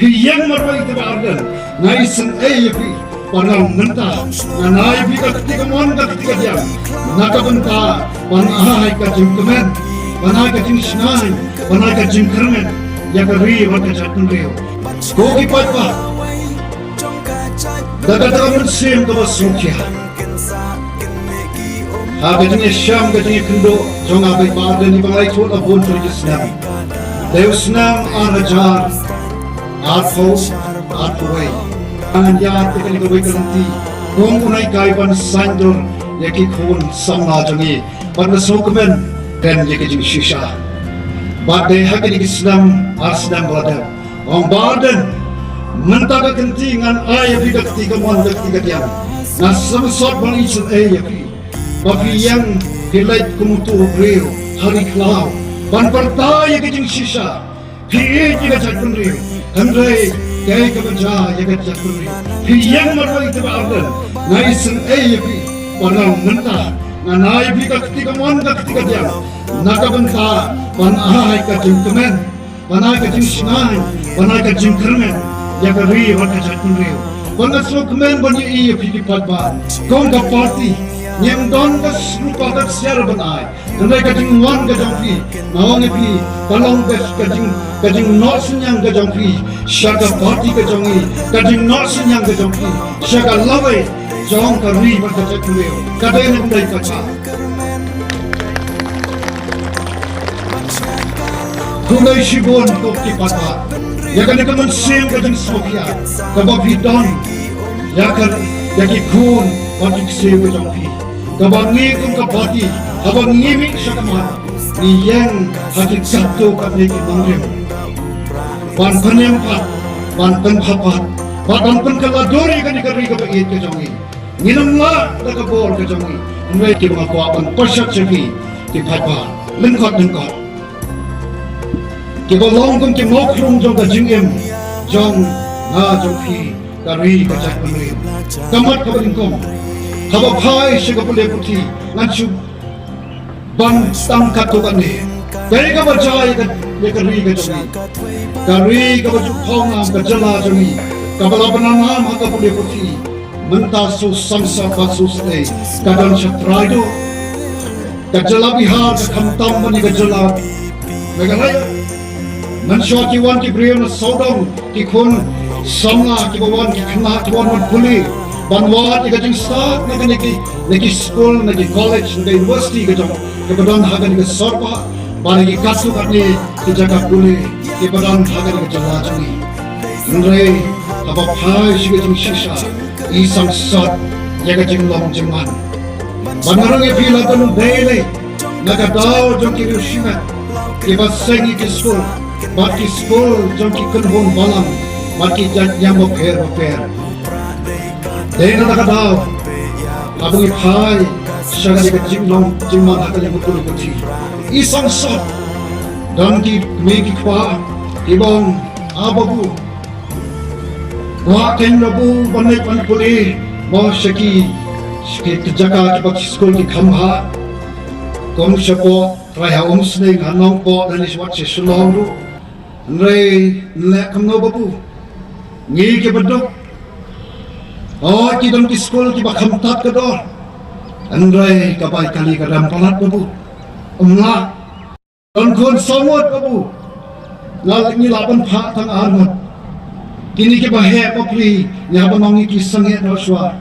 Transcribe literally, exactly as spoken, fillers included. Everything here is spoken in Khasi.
Phi ïeng marwei te Bah Ardent, nga isynei ïa phi. Bad nga mynta ngan ai phi ka kti kamon ka kti kadiang na ka bynta ban ai ka jingkmen, ban ai ka jingshngaiñ, ban ai ka jingkyrmen ïa ka ri bad ka jaitbynriew. Ko ki paidbah, da kata ka mynsiem kaba sngewkhia, ha ka jingïashem ka jingïakynduh jong nga Bah Ardent, ba nga la ïathuh la bun tylli ki snem. Dei u snem ar hajar arphew arphew wei. Ngan ïaid ïa kane kawei ka lynti kum u nonghikai ban saiñdur ïa ki khun samla jong ngi. Bad nga sngewkmen kren ïa ka jingshisha. Bad dei ha kine ki snem ar snem ba la dep, ong Bah Ardent, mynta ka kynti ngan ai ïa phi ka kti kamon ka kti kadiang. Nga sngewsot ban isynei ïa phi ba phi ïeng phi leit kum uto u briew ha ri khlaw ban pyrta ïa ka jingshisha. Phi ïeit ïa ka jaitbynriew, hynrei kaei kaba jia ïa ka jaitbynriew? Phi ïeng marwei te Bah Ardent, nga isynei ïa phi. Bad nga mynta ngan ai phi ka kti kamon ka kti kadiang na ka bynta ban ai ka jingkmen, ban ai ka jingshngaiñ, ban ai ka jingkyrmen ïa ka ri bad ka jaitbynriew. Bad nga sngewkmen ban ïohi ïa phi ki paidbah, kum ka party ngim don ka rupa ka ksiar ban ai. Hynrei ka jingwan ka jong phi, nga ong ïa phi, ka long ka, ka jing, ka jingnoh synñiang ka jong phi sha ka party ka jong ngi, ka jingnoh synñiang ka jong phi sha ka lawei jong ka ri bad ka jaitbynriew. Ka dei ne ym dei, paidbah? Khublei shibun ko ki paidbah ïa kane ka mynsiem ka jingsngewkhia kaba phi don ïa ka, ïa ki khun bad ki ksiew ka jong phi. Kaba ngi kum ka party, haba ngi mih sha khmat, ngi ïeng ha ki katto katne ki nongrim ban pynim pat, ban pynbha pat, ban pynkylla dur ïa kane ka ri kaba ïeit ka jong ngi. Ngin ym lah da ka bor ka jong ngi. Hynrei kiba nga kwah ban pynshai sha phi ki paidbah lyngkot lyngkot, kiba long kum ki mawkhrum jong ka jingim jong nga jong phi, ka ri ka jaitbynriew. Ka mat kaba nyngkong, haba phai sha ka pule puthi, ngan shu ban tang katto katne. Kaei kaba jia ïa ka, ïa ka ri ka jong ngi? Ka ri kaba ju phaw nam, ka jylla jong ngi kaba la pyndonkam ha ka pule puthi, mynta shu samsat bad shu sdei, ka don sha trai duh. Ka jylla Bihar ka khamtam bad ka jylla Meghalaya. Mynshuwa ki wan ki briew na sawdong, ki khun samla kiba wan, ki khynnah kiba wan ban pule, ban wad ïa ka jingstad na kane ki, na ki skul, na ki college, na ka university ka jong, kiba don ha kane ka sor paha, bad na ki katto katne ki jaka pule kiba don ha kane ka jylla jong ngi. Hynrei haba phai sha ka jingshisha, i sangsot ïa ka jinglong jingman. Bad nga rung ïa phi, la dang dei lei na ka daw jong ki riew shimet kiba seng ïa ki skul bad ki skul jong ki kynhun balang bad ki jait niam bapher bapher. Dei na ka daw haba ngi phai sha ka jinglong jingman ha ka liang ka pule puthi, i sangsot. Don ki kmie ki kpa kiba ong, a babu, kwah kein babu ban leit ban pule mo sha ki, sha ki jaka kiba ki skul ki kham bha, kum shapoh trai ha Umsning, ha Nongpoh, lane wat sha Shillong ruh. Hynrei nleh kumno babu? Ngi kiba duk, o, ki don ki skul kiba kham tad ka dor. Hynrei ka bai kali ka dam palat babu. Ym lah. Don khun saw ngut babu, nga, ngi lah ban phah tang ar ngut. Kine kiba heh bapli ngi hap ban ong ïa ki sangeh noh shuwa.